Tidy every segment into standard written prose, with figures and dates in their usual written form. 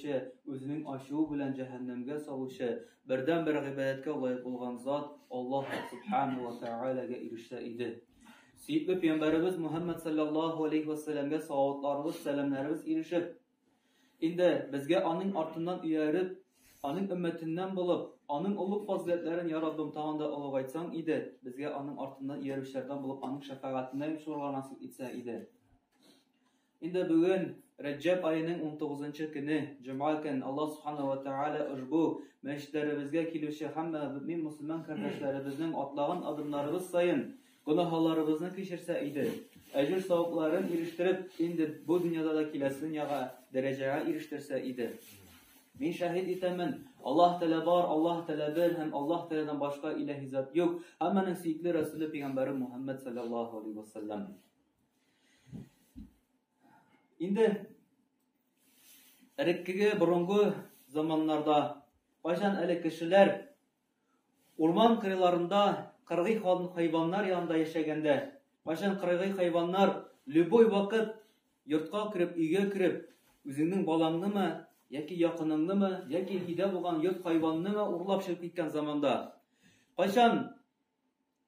Үзенең ачуы белән җәһәннәмгә салучы, бердәнбер гыйбадәткә лаек булган зат Аллаһ Субхану ва Тәгаләгә ирешсә иде. Сөекле пәйгамбәребез Мухәммәд саллаллаһу алейхи ва сәлләмгә салаватларыбыз, сәламнәребез ирешеп, инде безгә аның артыннан ияреп, аның өммәтеннән булып, аның олуг фазиләтләрен, я Раббым, тагын да олугайтсаң иде, безгә аның артыннан иярүчеләрдән булып, аның шәфәгатенә ирешергә насыйп итсә иде. Инде бүген Рәҗәб аеның 19 көне, җомга көн, Аллаһ Субханаһу ва Тааля ошбу мәчетләребезгә килүче һәммә мөэмин мусульман кардәшләребезнең атлаган адымнарыбыз саен гөнаһларыбызны кичерсә иде. Әҗер савапларын ирештереп, инде бу дөньяда да киләсе дөньяга дәрәҗәгә ирештерсә иде. Мин шаһит итәмен, Аллаһ Тәгалә бар, Аллаһ Тәгалә бер һәм Аллаһ Тәгаләдән башка илаһи зат юк. Һәммәнең сөекле Рәсүле пәйгамбәре Мухәммәд саллаллаһу алейһи ва саллям. Инде элеккеге борынгы заманнарда кайчан әле кешеләр урман кырыйларында кыргый хайваннар янында яшәгәндә, кайчан кыргый хайваннар любой вакыт йортка кереп, өйгә кереп, үзеңнең балаңнымы, яки якыныңнымы, яки өйдә булган йорт хайваннымы урлап чыгып киткән заманда, кайчан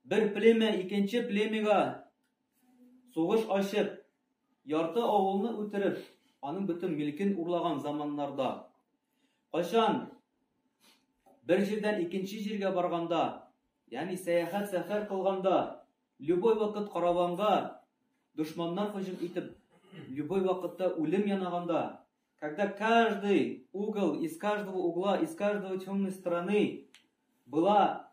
бер племя икенче племяга сугыш ачып, ярты авылны үтереп, аның бөтен милкен урлаган заманнарда, кайчан бер җирдән икенче җиргә барганда, ягъни сәяхәт сәфәр кылганда, любой вакыт караванга дошманнар һөҗүм итеп, любой вакытта үлем янаганда, когда каждый угол, из каждого угла, из каждого темной стороны была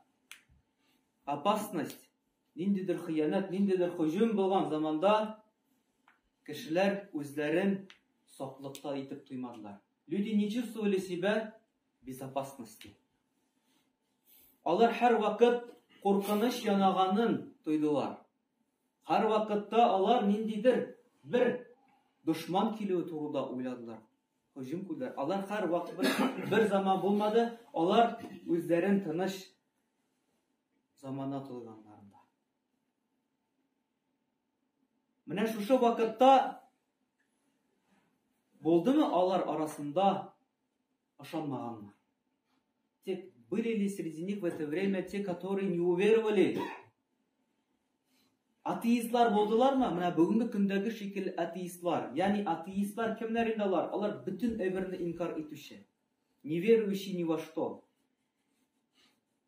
опасность, ниндидер хыянәт, ниндидер һөҗүм булган заманда кешеләр үзләрен саклыкта итеп тоймадылар. Люди не чувствовали себя в безопасности. Алар һәр вакыт куркыныч янаганын тойдылар. Һәр вакытта алар ниндидер бер дошман килүе турында уйладылар. Һөҗүм кылдылар. Алар һәр вакыт бер, бер заман булмады, алар үзләрен тыныч замана тойганнарында. Менә шушы вакытта булдымы алар арасында ышанмаганнар? Те, были ли среди них в это время те, которые не уверовали? Атеистлар булдылармы? Менә бүгенге көндәге шикелле атеистлар. Ягъни атеистлар кемнәр инде алар? Алар бөтен әйберне инкар итүче. Не верующий ни во что.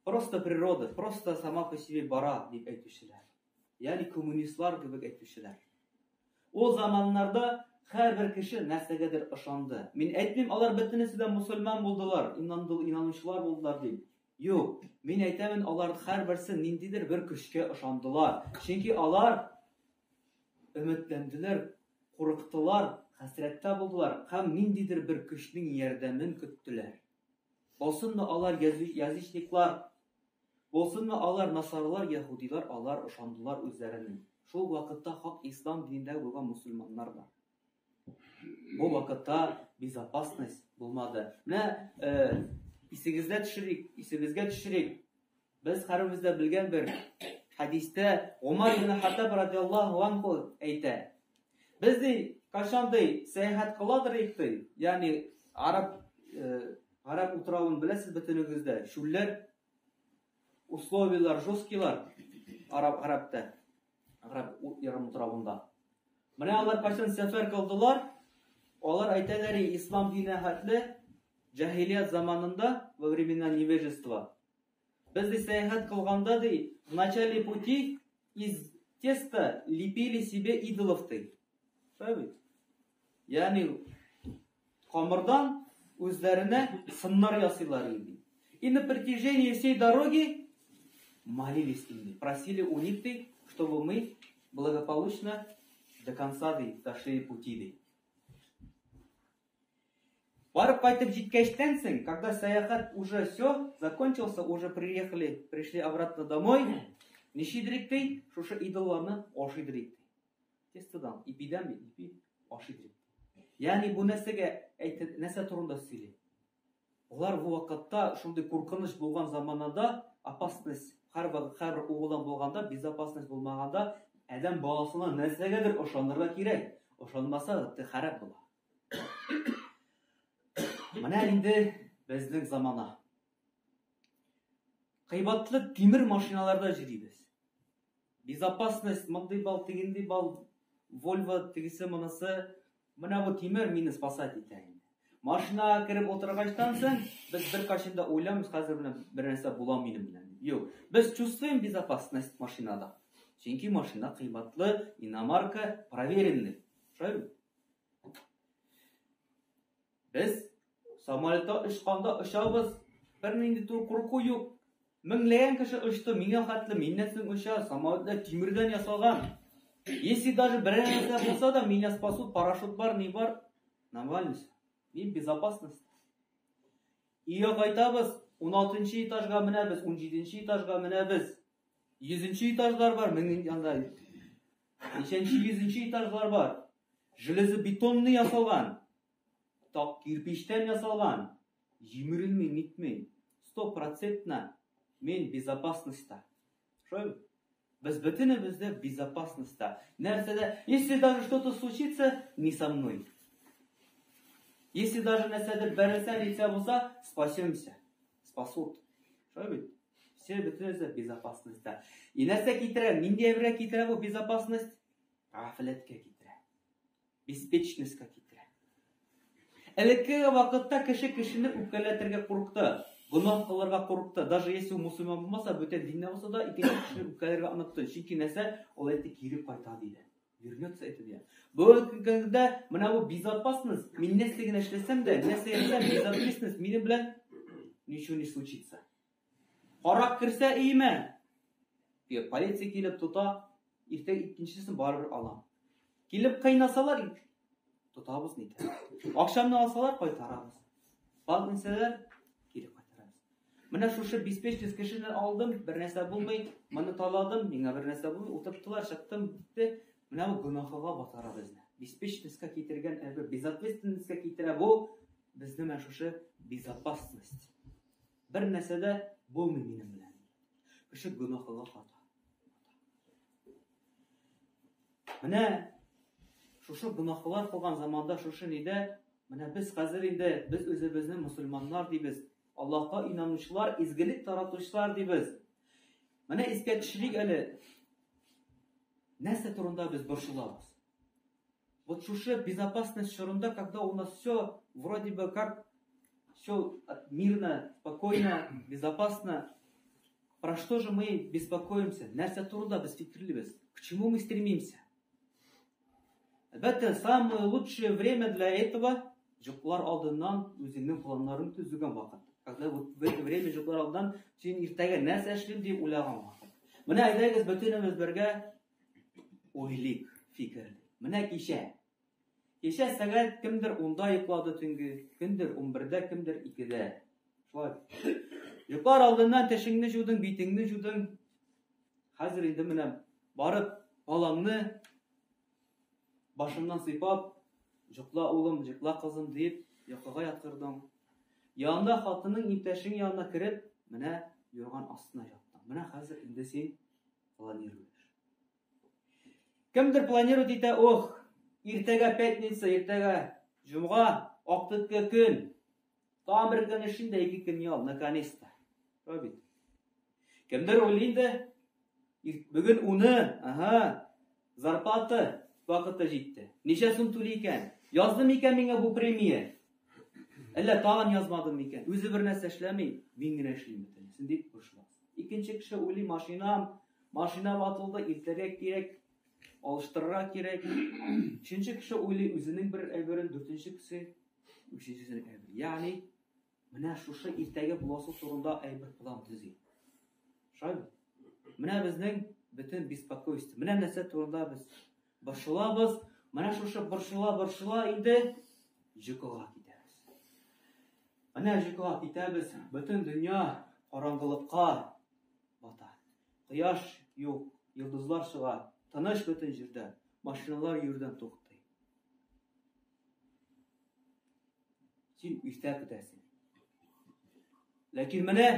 Просто природа, просто сама по себе бара дип әйтүчеләр. Ягъни коммунистлар кебек әйтүчеләр. Ул заманнарда һәрбер кеше нәрсәгәдер ышанды. Мин әйтмим, алар бөтенесе дә мусульман булдылар, инанды, инанучылар булдылар дип. Юк, мин әйтәмен, алар һәрберсе ниндидер бер көчкә ышандылар. Чөнки алар өметләнделәр, курыктылар, хәсрәттә булдылар һәм ниндидер бер көчнең ярдәмен көттеләр. Булсынмы алар язычниклар, булсынмы алар насаралар, яһудилар, алар ышандылар үзләренең. Шул вакытта хак ислам динендә булган мусульманнар да. Бу вакытта безопасность булмады. Менә э, исегездә төшерик, исегезгә төшерик. Без һәрберебез дә белгән бер хәдистә Умар ибн Хаттаб радиаллаһу анху әйтә. Без ди, кайчан ди сәяхәт кыладыр идек ди, ягъни араб э, араб утравын беләсез бөтенегез дә, чүлләр, условияләр жесткийлар араб гарәптә, араб ярым утравында. Менә алар кайчан сәфәр кылдылар, алар әйтәләр, ислам дине хәтле җаһилият заманында, во времена невежества, без ди сәяхәт кылганда ди, в начале пути из теста лепили себе идолов ди. Шулай бит? Ягъни камырдан үзләренә сыннар ясыйлар иде. И на протяжении всей дороги молились им, просили у них, ди, чтобы мы благополучно до конца ди, дошли пути ди. Барып кайтып җиткәчтән соң, когда сәяхәт уже все закончился, уже приехали, пришли обратно домой, нишидерик ди, шушы идолларны ашыйдырик ди. Тестодан, ипидән бит, ипи ашыйдырик. Ягъни бу нәрсәгә әйтә, нәрсә турында сөйли? Алар бу вакытта шундый куркыныч булган заманада, опасность һәрбер һәрбер угылдан булганда, безопасность булмаганда, адәм баласына нәрсәгәдер ышанырга кирәк. Ышанмаса, харап була. Менә инде безнең замана. Кыйбатлы тимер машиналарда йөрибез. Безопасность, мондый бал, тегендей бал, Volvo, тегесе, монысы. Менә бу тимер мине спасать итә инде. Машинага кереп утыргачтан соң, без беркайчан да уйламыйбыз, хәзер менә бер нәрсә була минем белән. Юк. Без чувствуем безопасность машинада. Чөнки машина кыйбатлы, иномарка, проверенный. Шулай Без самолетта очканда очабыз, бернинди тур курку юк. Меңләгән кеше очты, миңа хәтле миннән соң оча, самолетлар тимердән ясалган. Если даже берәр нәрсә булса да, меня спасут, парашют бар, ни бар, нормально все. Мин безопасность. Өйгә кайтабыз, 16 этажга менәбез, 17 этажга менәбез. 100 этажлар бар, мең анда. Ничәнче 100 этажлар бар. Железобетонный ясалган. Так кирпичтән ясалган. Җимерелми, нитми. Стопроцентно мин безопасностьта. Шулай Без бөтенебез дә безопасностьта. Нәрсәдә, если даже что-то случится, не со мной. Если даже нәрсәдер бәрелсә, нитсә булса, спасемся. Спасут. Шулай бит? Все бөтенебез дә безопасностьта. И нәрсә китерә? Нинди әйбергә китерә бу безопасность? Гафләткә китерә. Беспечностька китерә. Элеккеге вакытта кеше кешене үпкәләтергә курыкты, гөнаһ кылырга курыкты. Даже если ул мусульман булмаса, бүтән диндә булса да, икенче кешене үпкәләргә онытты. Чөнки нәрсә? Ул әйтте, кире кайта диде. Вернется это дия. Бүгенге көндә менә бу безопасность, мин нәрсә генә эшләсәм дә, нәрсә эшләсәм, безопасность минем белән ничего не случится. Карак керсә өемә, полиция килеп тота, иртә икенчесен барыбер алам. Килеп кыйнасалар, тотабыз нитә. Акчамны алсалар, кайтарабыз. Банк инсәләр, кире кайтарабыз. Менә шушы беспечность кешене алдым, бер нәрсә булмый, моны таладым, миңа бер нәрсә булмый, утырттылар, чыктым, бетте. Менә бу гөнаһыга батара безне. Беспечностька китергән әйбер, безответственностька китерә бу безне менә шушы безопасность. Бер нәрсә дә булмый минем белән. Кеше гөнаһыга ката. Менә шушы гөнаһлар кылган заманда шушы нидә менә без хәзер инде без үзебезне мусульманнар дибез. Аллаһка инанучылар, изгелек таратучылар дибез. Менә искә төшерик әле. Нәрсә турында без борчылабыз? Вот шушы безопасность чорында, когда у нас все вроде бы как все мирно, спокойно, безопасно, про что же мы беспокоимся? Нәрсә турында без фикерлибез? К чему мы стремимся? Әлбәттә, самое лучшее время для этого йоклар алдыннан үзеңнең планнарын төзегән вакыт. Когда вот в это время йоклар алдыннан син иртәгә нәрсә эшлим дип уйлаган вакыт. Менә әйдәгез бөтенебез бергә уйлыйк, фикерлик. Менә кичә. Кичә сәгать кемдер 10-да йоклады төнге, кемдер 11-дә, кемдер 2-дә. Шулай. Йоклар алдыннан тешеңне җудың, битеңне җудың. Хәзер инде менә барып балаңны башыннан сыйпап, йокла улым, йокла кызым дип, йокыга яткырдың. Янында хатының, иптәшең янына кереп, менә юрган астына яттың. Менә хәзер инде син планируешь. Кемдер планирует итә, ох, иртәгә пятница, иртәгә җомга, актыккы көн. Тагын бер көн эшлим дә ике көн ял, наконец-то. Шулай бит. Кемдер уйлый инде, бүген уны, ага, зарплата вакыты җитте. Ничә сум түли икән? Язды микән миңа бу премия? Әллә тагын язмадым микән? Үзе бер нәрсә эшләми, мин генә эшлим бөтенесен дип борчыла. Икенче кеше уйлый, машинам, машина ватылды, иртәргә кирәк, алыштырырга кирәк. Өченче кеше уйлый үзенең бер әйберен, дүртенче кеше өченчесенең әйберен. Ягъни менә шушы иртәгә буласы турында әйбер план төзи. Шулай Менә безнең бөтен беспокойство. Менә нәрсә турында без борчылабыз. Менә шушы борчыла-борчыла инде йокыга китәбез. Менә йокыга китәбез, бөтен дөнья караңгылыкка бата. Кояш юк, йолдызлар чыга, тыныч бөтен җирдә, машиналар йөрүдән туктый. Син иртә көтәсең. Ләкин менә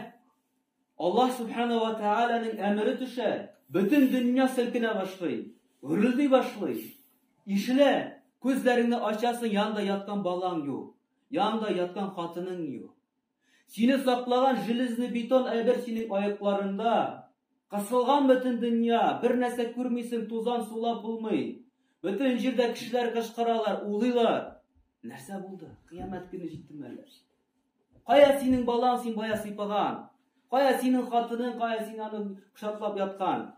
Аллаһ Субхана ва Тааляның әмере төшә, бөтен дөнья селкенә башлый, гөрелди башлый. Ишелә, күзләреңне ачасың, янда яткан балаң юк. Янда яткан хатының юк. Сине саклаган железный бетон әйбер синең аякларыңда. Кысылган бөтен дөнья, бер нәрсә күрмисең, тузан сулап булмый. Бөтен җирдә кешеләр кычкыралар, улыйлар. Нәрсә булды? Кыямәт көне җиттеме әллә? Кая синең балаң, син бая сыйпаган? Кая синең хатының, кая син аны кочаклап яткан?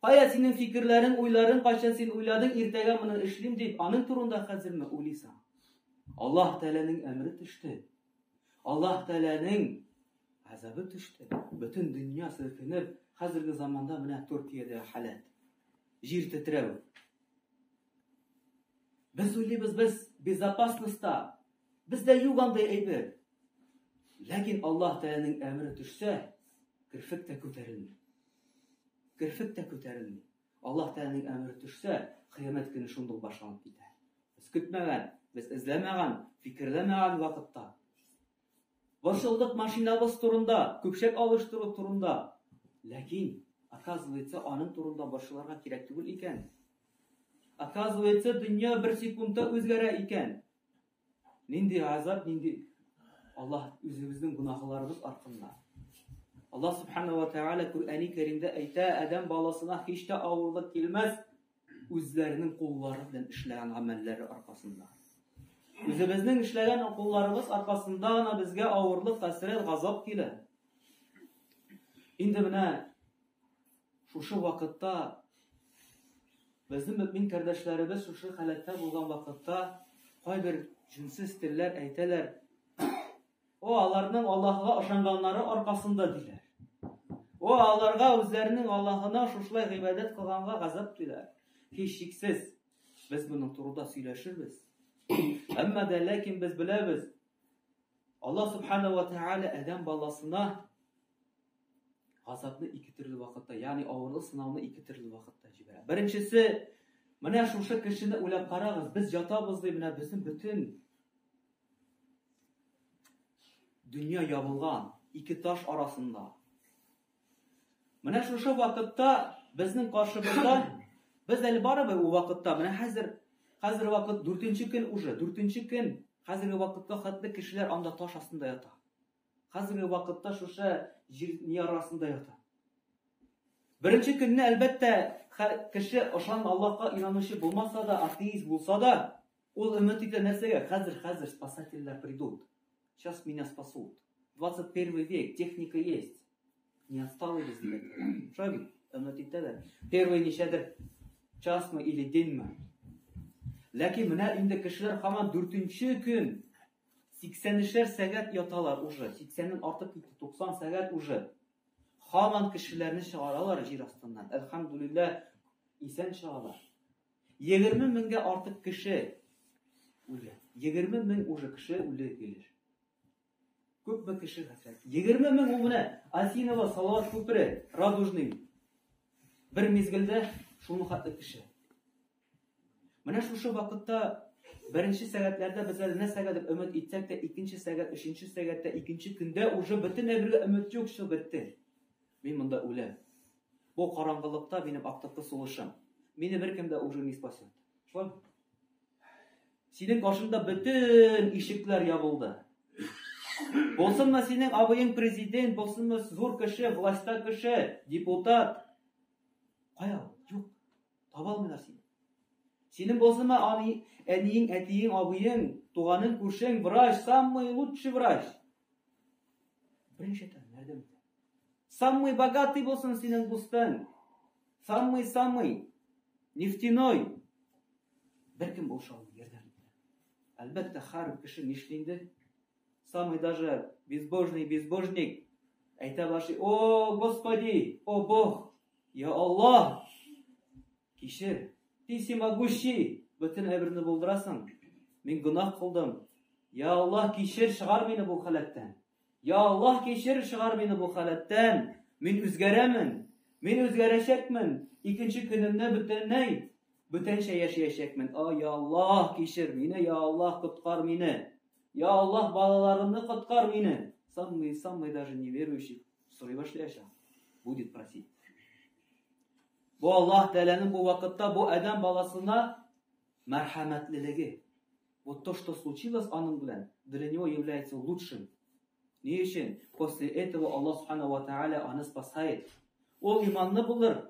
Кая синең фикерләрең, уйларың, кайчан син уйладың, иртәгә моны эшлим дип, аның турында хәзерме уйлыйсың? Аллаһ Тәгаләнең әмере төште. Аллаһ Тәгаләнең газабы төште. Бөтен дөнья селкенеп, хәзерге заманда менә Төркиядә халәт. Җир тетрәү. Без уйлыйбыз, без безопасностьта. Бездә юк андый әйбер. Ләкин Аллаһ Тәгаләнең әмере төшсә, керфек тә күтәрелми. Керфек тә күтәрелми. Аллаһ Тәгаләнең әмере төшсә, кыямәт көне шундук башланып китә. Без көтмәгән, без эзләмәгән, фикерләмәгән вакытта. Борчылдык машинабыз турында, көпчәк алыштыру турында. Ләкин, оказывается, аның турында борчылырга кирәк түгел икән. Оказывается, дөнья бер секундта үзгәрә икән. Нинди азап, нинди Аллаһ үзебезнең гөнаһларыбыз артында. Аллаһ субхана ва тааля Коръәни Кәримдә әйтә, адәм баласына һич тә авырлык килмәс, үзләренең куллары белән эшләгән гамәлләре аркасында. Үзебезнең эшләгән кулларыбыз аркасында гына безгә авырлык, хәсрәт, газап килә. Инде менә шушы вакытта безнең мөмин кардәшләребез шушы халәттә булган вакытта кайбер җүнсез телләр әйтәләр. О, аларның Аллаһыга ышанганнары аркасында диләр. О, аларга үзләренең Аллаһына шушылай гыйбадәт кылганга газап диләр. Һичшиксез, без моның турында сөйләшербез. Әмма дә ләкин без беләбез, Аллаһ субхана ва тааля адәм баласына газапны ике төрле вакытта, ягъни авырлы сынауны ике төрле вакытта җибәрә. Беренчесе, менә шушы кешене уйлап карагыз, без ятабыз ди, менә безнең бөтен Дөнья ябылган, ике таш арасында. Менә шушы вакытта безнең каршыбызда без әле барыбер ул вакытта, менә хәзер хәзер вакыт дүртенче көн уже, дүртенче көн, хәзерге вакытка хәтле кешеләр анда таш астында ята. Хәзерге вакытта шушы җир ни арасында ята. Беренче көнне, әлбәттә, кеше ышан Аллаһка инанучы булмаса да, атеист булса да, Ул өмет итә нәрсәгә? Хәзер, хәзер спасательләр придут. Сейчас меня спасут. 21 век, техника есть. Не отсталый без дигән. Шулай бит? Өмет итәләр. Первый ничәдер часмы или деньме? Ләкин менә инде кешеләр һаман дүртенче көн 80-шәр сәгать яталар уже. 80-нән артып китте, 90 сәгать уже. Һаман кешеләрне чыгаралар җир астыннан. Әлхәмдулилләһ, исән чыгалар. 20 меңгә артык кеше үлә. 20 мең уже кеше үлде килеш. Күпме кеше хәсрәт. 20 мең ул менә Осиново, Салават күпере, Радужный. Бер мизгелдә шуның хәтле кеше. Менә шушы вакытта беренче сәгатьләрдә без әле нәрсәгә дип өмет итсәк тә, икенче сәгать, өченче сәгатьтә, икенче көндә уже бөтен әйбергә өмет юк, все бетте. Мин монда үләм. Бу караңгылыкта минем актыккы сулышым. Мине беркем дә уже не спасет. Шулай. Синең каршыңда бөтен ишекләр ябылды. Булсынмы синең абыең президент, булсынмы зур кеше, властьта кеше, депутат. Кая ул? Юк. Таба алмыйлар сине. Синең булсынмы ани, әниең, әтиең, абыең, туганың, күршең, врач, самый лучший врач. Берничә тә ярдәм итә. Самый богатый булсын синең дустың. Самый-самый нефтяной. Беркем булыша алмый, ярдәм итә. Әлбәттә, һәр кеше нишли инде? Самый даже безбожный безбожник әйтә башлый: "О, Господи, о Бог, я Аллаһ, кичер. Ты всемогущий, бөтен әйберне булдырасың. Мин гөнаһ кылдым. Я Аллаһ, кичер, чыгар мине бу халәттән. Я Аллаһ, кичер, чыгар мине бу халәттән. Мин үзгәрәмен. Мин үзгәрәчәкмен. Икенче көнемне бөтенләй бүтәнчә яшәячәкмен. О, я Аллаһ, кичер мине, я Аллаһ, коткар мине. Я Аллаһ, балаларымны коткар мине. Самый, самый даже неверующий сорый башлаячак. Будет просить. Бу Аллаһ Тәгаләнең бу вакытта бу адәм баласына мәрхәмәтлелеге. Вот то, что случилось аның белән, для него является лучшим. Ни өчен? После этого Аллаһ Субхану ва Тааля аны спасает. Ул иманлы булыр.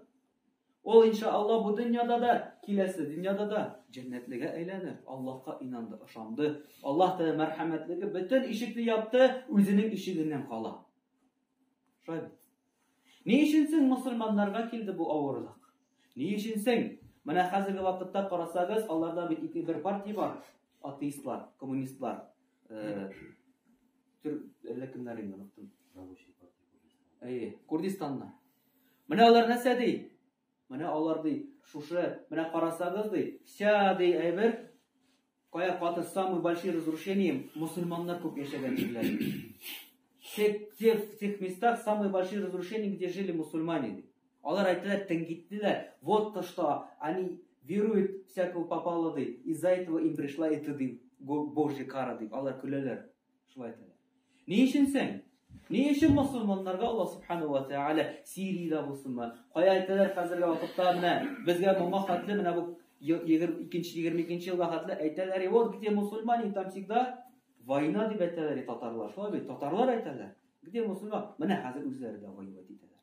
Ул иншалла бу дөньяда да, киләсе дөньяда да җәннәтлегә әйләнер. Аллаһка инанды, ышанды. Аллаһ Тәгалә мәрхәмәтлеге бөтен ишекне япты, үзенең ишегеннән кала. Шулай бит. Ни өчен соң мусульманнарга килде бу авырлык? Ни өчен соң? Менә хәзерге вакытта карасагыз, аларда бит ике бер партия бар. Атеистлар, коммунистлар. Э, төр әллә кемнәр инде оныттым. Рабочий партия Курдистана. Әйе, Курдистаннар. Менә алар нәрсә ди? Менә алар ди, шушы, менә карасагыз ди, вся ди әйбер кая каты самые большие разрушения мусульманнар күп яшәгән җирләр. Тех, в тех местах самые большие разрушения, где жили мусульмане. Ди. Алар әйттеләр, тәнкыйтьлиләр. Вот то, что они веруют всякого попало, ди. Из-за этого им пришла эта ди, Божья кара, ди. Алар көләләр. Шулай әйтәләр. Ни өчен соң? Ни өчен мусульманнарга Аллаһ Субхану ва Тааля Сириядә булсынмы? Кая әйтәләр хәзерге вакытта менә безгә моңа хәтле менә бу 22 елга хәтле әйтәләр, и вот где мусульмане, там всегда война дип әйтәләр, и татарлар. Шулай бит, татарлар әйтәләр. Где мусульман? Менә хәзер үзләре дә воевать итәләр.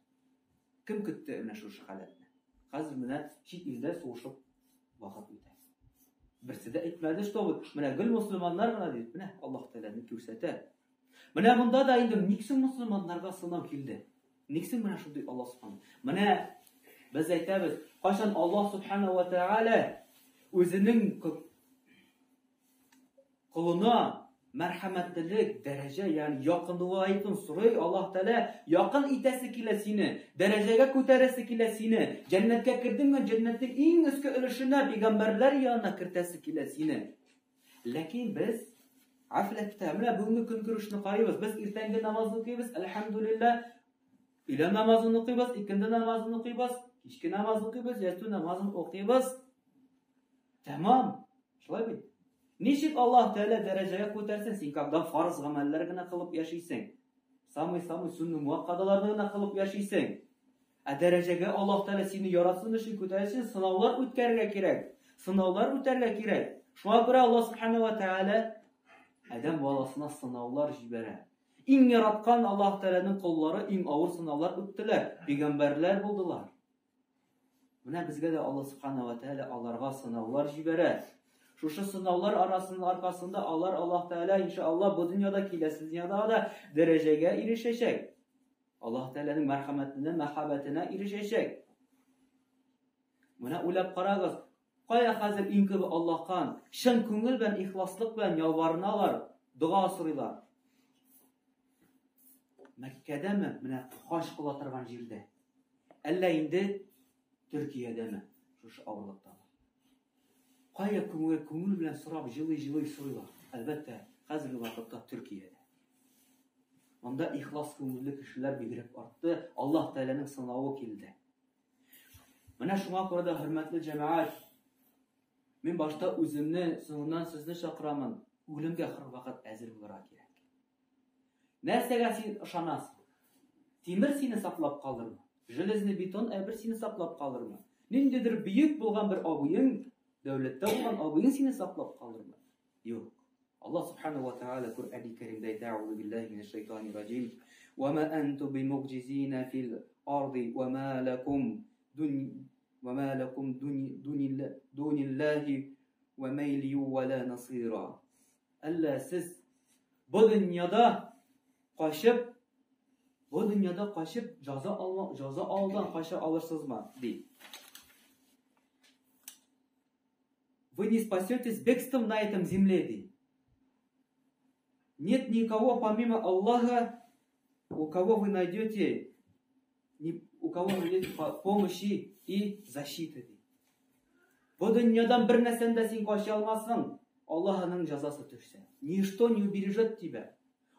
Кем көтте менә шушы халәтне? Хәзер менә чит илдә сугышып вакыт үтә. Берсе дә әйтмәде, что вот менә гел мусульманнар гына дип, менә Аллаһ Тәгаләне күрсәтә. Менә монда да инде ник соң мусульманнарга сынау килде? Ник соң менә шундый Аллаһ Субхану? Менә без әйтәбез, кайчан Аллаһ Субхану ва Тааля үзенең колына мәрхәмәтлелек, дәрәҗә, ягъни якынлыгын сорый, Аллаһ Тәгалә якын итәсе килә сине, дәрәҗәгә күтәрәсе килә сине, җәннәткә кердеңме, җәннәтнең иң өске өлешенә пәйгамбәрләр янына кертәсе килә сине. Ләкин без гафләттә, менә бүгенге көнкүрешне карыйбыз. Без иртәнге намазны укыйбыз, әлхәмдүлилләһ. Өйлә намазын укыйбыз, икенде намазын укыйбыз, кичке намаз укыйбыз, ястү намазын укыйбыз. Тәмам. Шулай бит? Ничек Аллаһ Тәгалә дәрәҗәгә күтәрсен, син когда фарыз гамәлләр генә кылып яшисең? Самый-самый сунны муаккадаларны гына кылып яшисең. Ә дәрәҗәгә Аллаһ Тәгалә сине яратсын өчен, күтәрсен, сынаулар үткәрергә кирәк. Сынаулар үтәргә кирәк. Шуңа күрә Аллаһ Субхану ва Тәгалә адәм баласына сынаулар җибәрә. Иң яраткан Аллаһ Тәгаләнең коллары иң авыр сынаулар үттеләр, пәйгамбәрләр булдылар. Менә безгә дә Аллаһ Субхану ва Тәгалә аларга сынаулар җибәрә. Шушы сынаулар арасында аркасында алар Аллаһ Тәгалә иншаллаһ бу дөньяда киләсе дөньяда да дәрәҗәгә ирешәчәк. Аллаһ Тәгаләнең мәрхәмәтенә, мәхәббәтенә ирешәчәк. Менә уйлап карагыз, кая хәзер иң күбе Аллаһтан чын күңел белән, ихласлык белән ялварыналар, дога сорыйлар. Мәккәдәме, менә хаҗ кыла торган җирдә? Әллә инде Төркиядәме шушы авырлыктамы? Кая күңел, күңел белән сорап, җылый-җылый сорыйлар. Әлбәттә, хәзерге вакытта Төркиядә. Монда ихлас күңелле кешеләр бигрәк артты. Аллаһ Тәгаләнең сынавы килде. Менә шуңа күрә дә, хөрмәтле җәмәгать, мин башта үземне, соңыннан сезне чакырамын. Үлемгә һәрвакыт әзер булырга кирәк. Нәрсәгә син ышанасың? Тимер сине саклап калырмы? Железный бетон әйбер сине саклап калырмы? Ниндидер бөек булган бер абыең, дәүләттә булган абыең сине саклап калырмы? Юк. Аллаһ Субхану ва Тааля Коръәни Кәримдә әйтә: "Әгъузу биллаһи минәш шайтанир раҗим. Ва ма антум бимугҗизина фил арди ва ма лакум дун ва ма лакум дуниллаһи ва майлию ва ла насира." Әллә сез бу дөньяда качып, бу дөньяда качып җаза алма, җаза алудан кача алырсызмы? Ди. Вы не спасетесь бегством на этом земле, ди. Нет никого помимо Аллаха, у кого вы найдете, не, у кого вы найдете помощи и защиты, ди. Бу дөньядан бер нәрсәне дә син кача алмассың. Аллаһының җәзасы төшсә. Ничто не убережет тебя.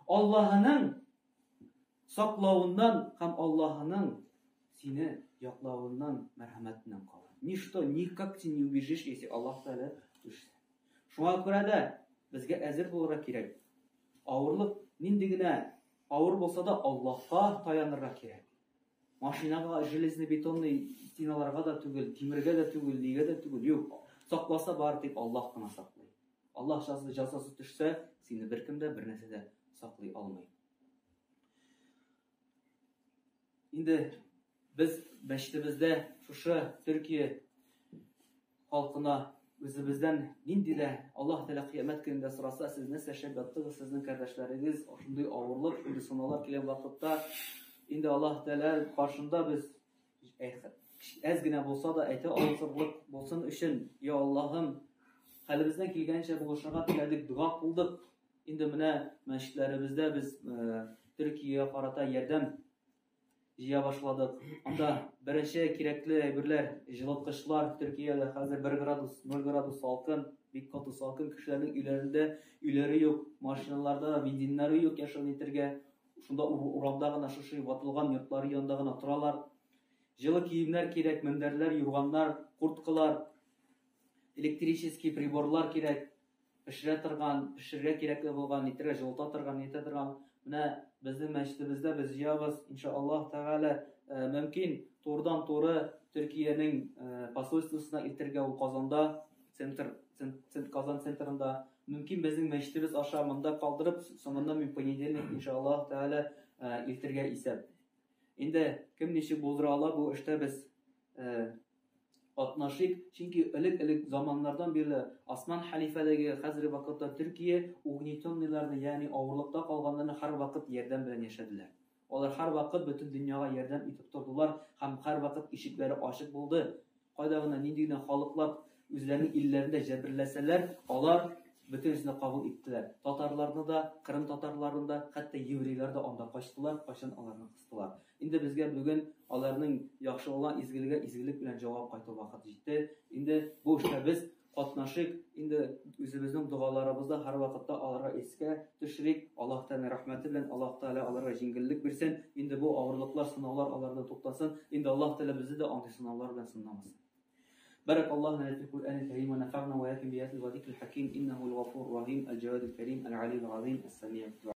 Аллаһының саклавыннан һәм Аллаһының сине яклавыннан, мәрхәмәтеннән кала. Ничто, никак син не убежишь, если Аллаһ Тәгалә төшсә. Шуңа күрә дә безгә әзер булырга кирәк. Авырлык нинди генә авыр булса да Аллаһка таянырга кирәк. Машинага, железный бетонный стеналарга да түгел, тимергә дә түгел, нигә дә түгел. Юк. Сакласа бары тик Аллаһ кына саклый. Аллаһ җәзасы төшсә, сине беркем дә, бер нәрсә дә саклый алмый. Инде без мәчетебездә шушы Төркия халкына үзебездән нинди дә Аллаһ Тәгалә кыямәт көнендә сораса, сез нәрсә эшләп яттыгыз, сезнең кардәшләрегез шундый авырлык, шундый сынаулар килгән вакытта, инде Аллаһ Тәгалә каршында без әз генә булса да әйтә алырлык булсын өчен, я Аллаһым, хәлебездән килгәнчә булышырга теләдек, дога кылдык. Инде менә мәчетләребездә без Төркиягә карата ярдәм җыя башладык. Анда беренче кирәкле әйберләр, җылыткычлар. Төркиядә хәзер 1 градус, 0 градус салкын, бик каты салкын. Кешеләрнең өйләрендә өйләре юк, машиналарда бензиннары юк яшерен итәргә. Шунда урамда гына шушы ватылган йортлары янында гына торалар. Җылы киемнәр кирәк, мендәрләр, юрганнар, курткалар, электрический приборлар кирәк. Пешерә торган, пешерергә кирәкле булган, нитергә җылыта торган, нитә торган. Менә безнең мәчетебездә без җыябыз, иншаллаһ тәгалә, мөмкин турыдан-туры Төркиянең посольствосына илтергә, ул Казанда, центр, Казан центрында. Мөмкин безнең мәчетебез аша монда калдырып, соңыннан мин понедельник, иншаллаһ тәгалә, илтергә исәп. Инде кем ничек булдыра ала, бу эштә без катнашыйк, чөнки элек-элек заманнардан бирле Осман хәлифәлеге, хәзерге вакытта Төркия угнетенныйларны, ягъни авырлыкта калганнарны һәрвакыт ярдәм белән яшәделәр. Алар һәрвакыт бөтен дөньяга ярдәм итеп тордылар һәм һәрвакыт ишекләре ачык булды. Кайда гына нинди генә халыклар үзләренең илләрендә җәберләсәләр, алар бөтенесен дә кабул иттеләр. Татарларны да, Кырым татарларын да, хәтта еврейлар да анда качтылар, кайчан аларны кыстылар. Инде безгә бүген аларның яхшылыгына, изгелегә изгелек белән җавап кайту вакыты җитте. Инде бу эштә без катнашыйк, инде үзебезнең догаларыбызда һәрвакытта аларга искә төшерик. Аллаһ Тәгаләнең рәхмәте белән Аллаһ Тәгалә аларга җиңеллек бирсен. Инде бу авырлыклар, сынаулар алардан туктасын. Инде Аллаһ Тәгалә безне дә андый сынаулар белән сынамасын. بارك الله لنا في القرآن الكريم ونفعنا وإياكم بآيات الوذكر الحكيم إنه الغفور الرحيم الجواد الكريم العلي العظيم السميع الدعاء.